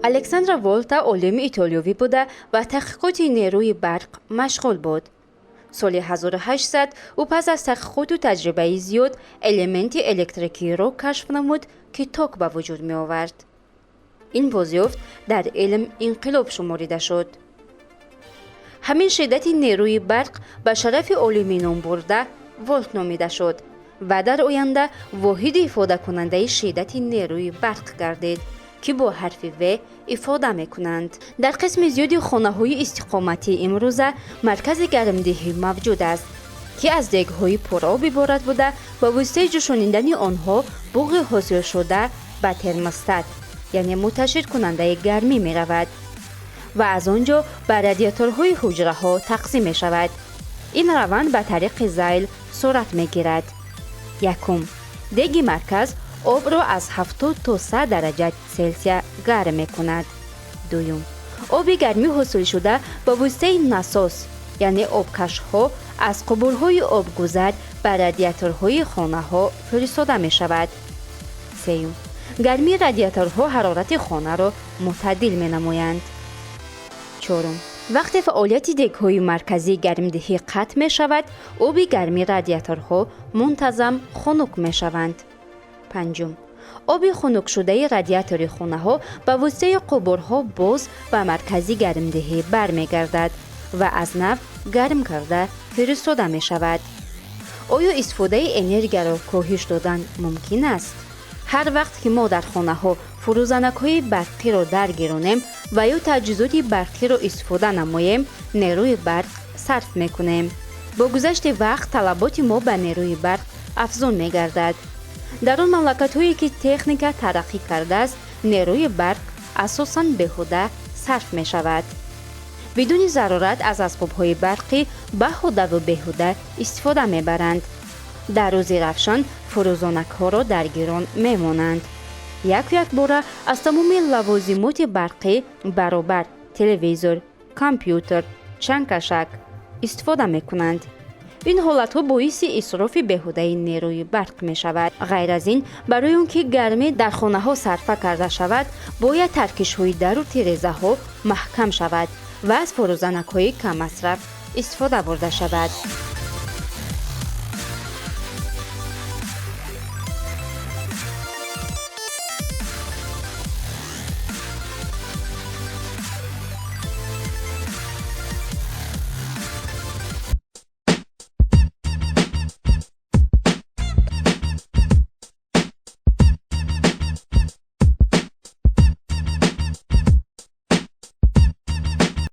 Александра Волта олими итолиёвӣ буда, ба таҳқиқоти нерӯи барқ машғул буд. Соли 1800 ӯ пас аз таҳқиқоту таҷрибаи зиёд элементи электрикиро кашф намуд, ки ток ба вуҷуд меовард. Ин бозёфт дар илм инқилоб шуморида шуд. Ҳамин шиддати нерӯи барқ ба шарафи олими номбурда волт номида шуд ва дар оянда воҳиди ифодакунандаи шиддати нерӯи барқ гардид, ки бо ҳарфи В ифода мекунанд. Дар қисми зиёди хонаҳои истиқоматии имрӯза маркази гармдиҳӣ мавҷуд аст, ки аз дегҳои пуроб иборат буда, ба воситаи ҷӯшонидани онҳо буғи ҳосилшуда ба термостат, яъне мунташиркунандаи гармӣ, меравад ва аз он ҷо ба радиаторҳои ҳуҷраҳо тақсим мешавад. Ин раванд ба тариқи зайл сурат мегирад. Якум, деги марказ обро аз 70 то 100 дараҷа Селсия гарм мекунад. Дуюм, оби гармӣ ҳосилшуда ба воситаи насос, яъне обкашҳо, аз қубурҳои обгузар ба радиаторҳои хонаҳо фиристода мешавад. Сеюм, гармии радиаторҳо ҳарорати хонаро мӯътадил менамоянд. Чорум, вақте фаъолияти дегҳои марказии гармдиҳӣ қатъ мешавад, оби гарми радиаторҳо мунтазам хунук мешаванд. Панҷум, оби хунукшудаи радиатори хонаҳо ба воситаи қубурҳо боз ба маркази гармдиҳӣ бармегардад ва аз нав гарм карда фиристода мешавад. Оё истифодаи энергияро коҳиш додан мумкин аст? Ҳар вақт ки мо дар хонаҳо фурӯзанакҳои барқиро даргиронем ва ё таҷҳизоти барқиро истифода намоем, нерӯи барқ сарф мекунем. Бо гузашти вақт талаботи мо ба нерӯи барқ афзун мегардад. Дар он мамлакатҳое, ки техника тараққӣ кардааст, нерӯи барқ асосан беҳуда сарф мешавад. Бидуни зарурат аз асбобҳои барқӣ баҳудаву беҳуда истифода мебаранд. Дар рӯзи равшан фурӯзонакҳоро даргирон мемонанд. Яку якбора аз тамоми лавозимоти барқӣ, баробар телевизор, компютер, чангкашак, истифода мекунанд. Ин ҳолатҳо боиси исрофи беҳудаи нерӯи барқ мешавад. Ғайр аз ин, барои он ки гармӣ дар хонаҳо сарфа карда шавад, бояд таркишҳои дару тирезаҳо маҳкам шавад ва аз фурӯзанакҳои каммасраф истифода бурда шавад.